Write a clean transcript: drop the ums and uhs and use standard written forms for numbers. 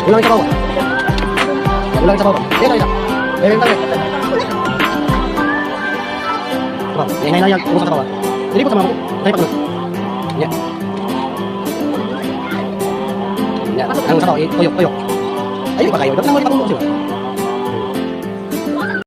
Kulang sa bawah. Kulang sa bawah. Dito, dito. Meron tayo. Sabaw. Ngayon na yan, ubos sa bawah. Dili po sa mga tayo pa. Yeah. Yeah. Ang sabaw, eh, toyo, toyo. Ayun pa kayo. Dapat naman ipatulong siya.